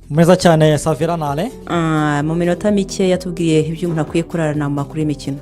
Meza cyane, Savera Nale. Mu minota mike yatubwiye ibyo umuntu akwiye kurarana mu makuru y'imikino.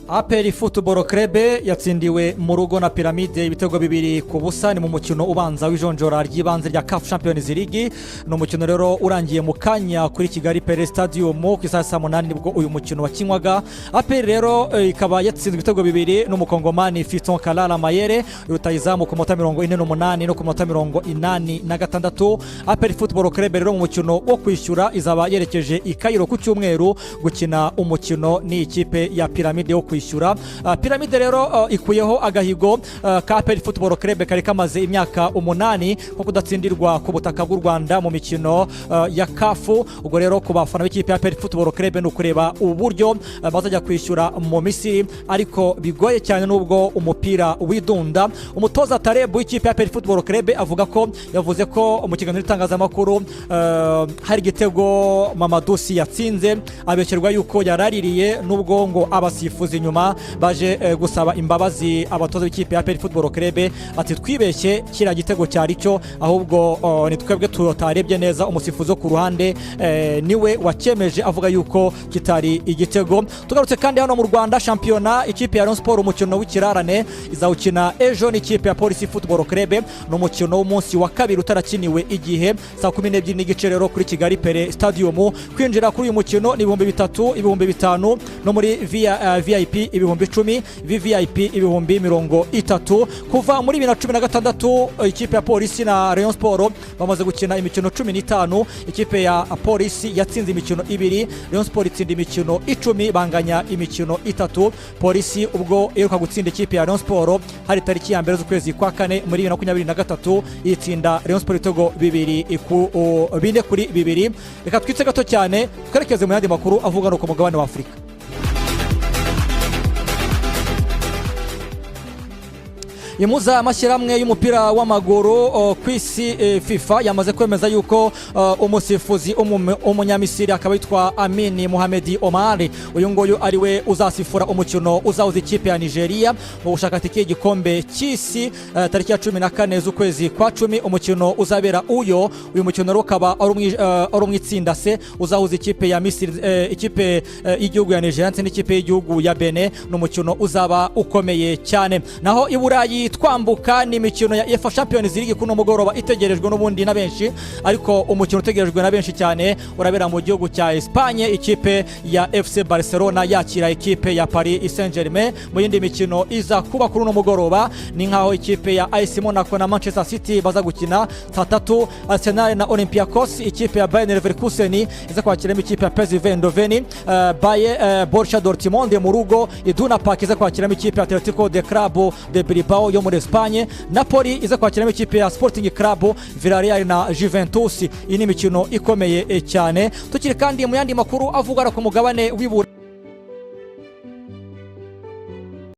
APR Football Club yatsindiwe mu rugo na Pyramids ibitego 2-0. Ni mu mukino ubanza w'ijonjora ry'ibanze rya CAF Champions League. Ni umukino rero urangiye mu kanya kuri Kigali Pele Stadium ku isaha saa 8, nibwo uyu mukino wakinwaga. APR rero ikaba yatsinzwe ibitego bibiri n'umukongomani Fiston Kalala Mayere, rutayizamu, ku minota 48 no ku minota 86. APR Football Club rero mu mukino wo kwishyura izaba yerekeje i Cairo ku cyumweru gukina umukino n'ikipe ya Pyramids wo kwishyura. Pyramids rero ikuyeho agahigo ka APR Football Club kari kamaze imyaka 8 ko kudatsindirwa ku butaka bw'u Rwanda mu mikino ya CAF. Ubwo rero ku bafana b'ikipe ya APR Football Club ni ukureba uburyo bazajya kwishyura mu Misiri, ariko bigoye cyane nubwo umupira widunda. Umutoza Taleb w'ikipe ya APR Football Club avuga ko, yavuze ko mu kiganiro n'itangazamakuru hari igitego Mamadou Sy yatsinze abeshyerwa yuko yaraririye, nubwo ngo abasifuzi nyuma baje gusaba imbabazi abatoza b'ikipe ya APR Football Club, ati: "Twibeshye, kiriya gitego cyari cyo, ahubwo ni twebwe tutarebye neza." Umusifuzi wo ku ruhande niwe wacyemeje avuga yuko kitari igitego. Tugarutse kandi hano mu Rwanda, shampiyona, ikipe ya Rayon Sports umukino w'ikirarane izawukina ejo n'ikipe ya Police Football Club. Ni umukino w'umunsi wa kabiri utarakiniwe igihe, saa 12:30 rero kuri Kigali Pele Stadium. Kwinjira kuri uyu mukino ni 3000, 5000, no muri VIP 10,000, VVIP 30,000. Kuva muri 2016 ikipe ya Polisi na Rayon Sports bamaze gukina imikino 15. Ikipe ya Polisi yatsinze imikino ibiri, Rayon Sports itsinda imikino 10, banganya imikino itatu. Polisi ubwo iheruka gutsinda ikipe ya Rayon Sports hari tariki ya 1 z'ukwezi kwa kane muri 2023, itsinda Rayon Sports ibitego 4-2. Reka twitse gato cyane twerekeze mu yandi makuru avuga no ku mugabane wa Afurika. Impuzamashyirahamwe y'umupira w'amaguru ku isi, FIFA, yamaze kwemeza yuko umusifuzi umunyamisiri akaba yitwa Amini Muhamedi Omari, uyu nguyu ari we uzasifura umukino uzahuza ikipe ya Nigeria mu gushaka tike y'igikombe cy'isi tariki ya 14 z'ukwezi kwa 10. Umukino uzabera uyu mukino rero ukaba ari mu itsinda C, uzahuza ikipe ya Misiri, ikipe y'igihugu ya Nigeria ndetse n'ikipe y'igihugu ya Benin. Ni umukino uzaba ukomeye cyane. Naho i Burayi twambuka, ni imikino ya UEFA Champions League kuno mugoroba itegerejwe n'ubundi na benshi, ariko umukino utegerejwe na benshi cyane urabera mu gihugu cya Espagne, ikipe ya FC Barcelona yakira ikipe ya Paris Saint-Germain. Mu yindi mikino iza kuba kuri uno mugoroba ni nkaho ikipe ya AS Monaco na Manchester City baza gukina saa 3, Arsenal na Olympiacos, ikipe ya Bayer Leverkusen iza kwakiramo ikipe ya PSV Eindhoven, Bayer, Borussia Dortmund mu rugo Iduna Park iza kwakiramo ikipe ya Atletico de Club de Bilbao yo muri Espagne, Napoli iza kwakiramo ikipe ya Sporting Club, Villarreal na Juventus. Iyi ni imikino ikomeye cyane. Tukiri kandi mu yandi makuru avugwa ku mugabane w'Iburayi.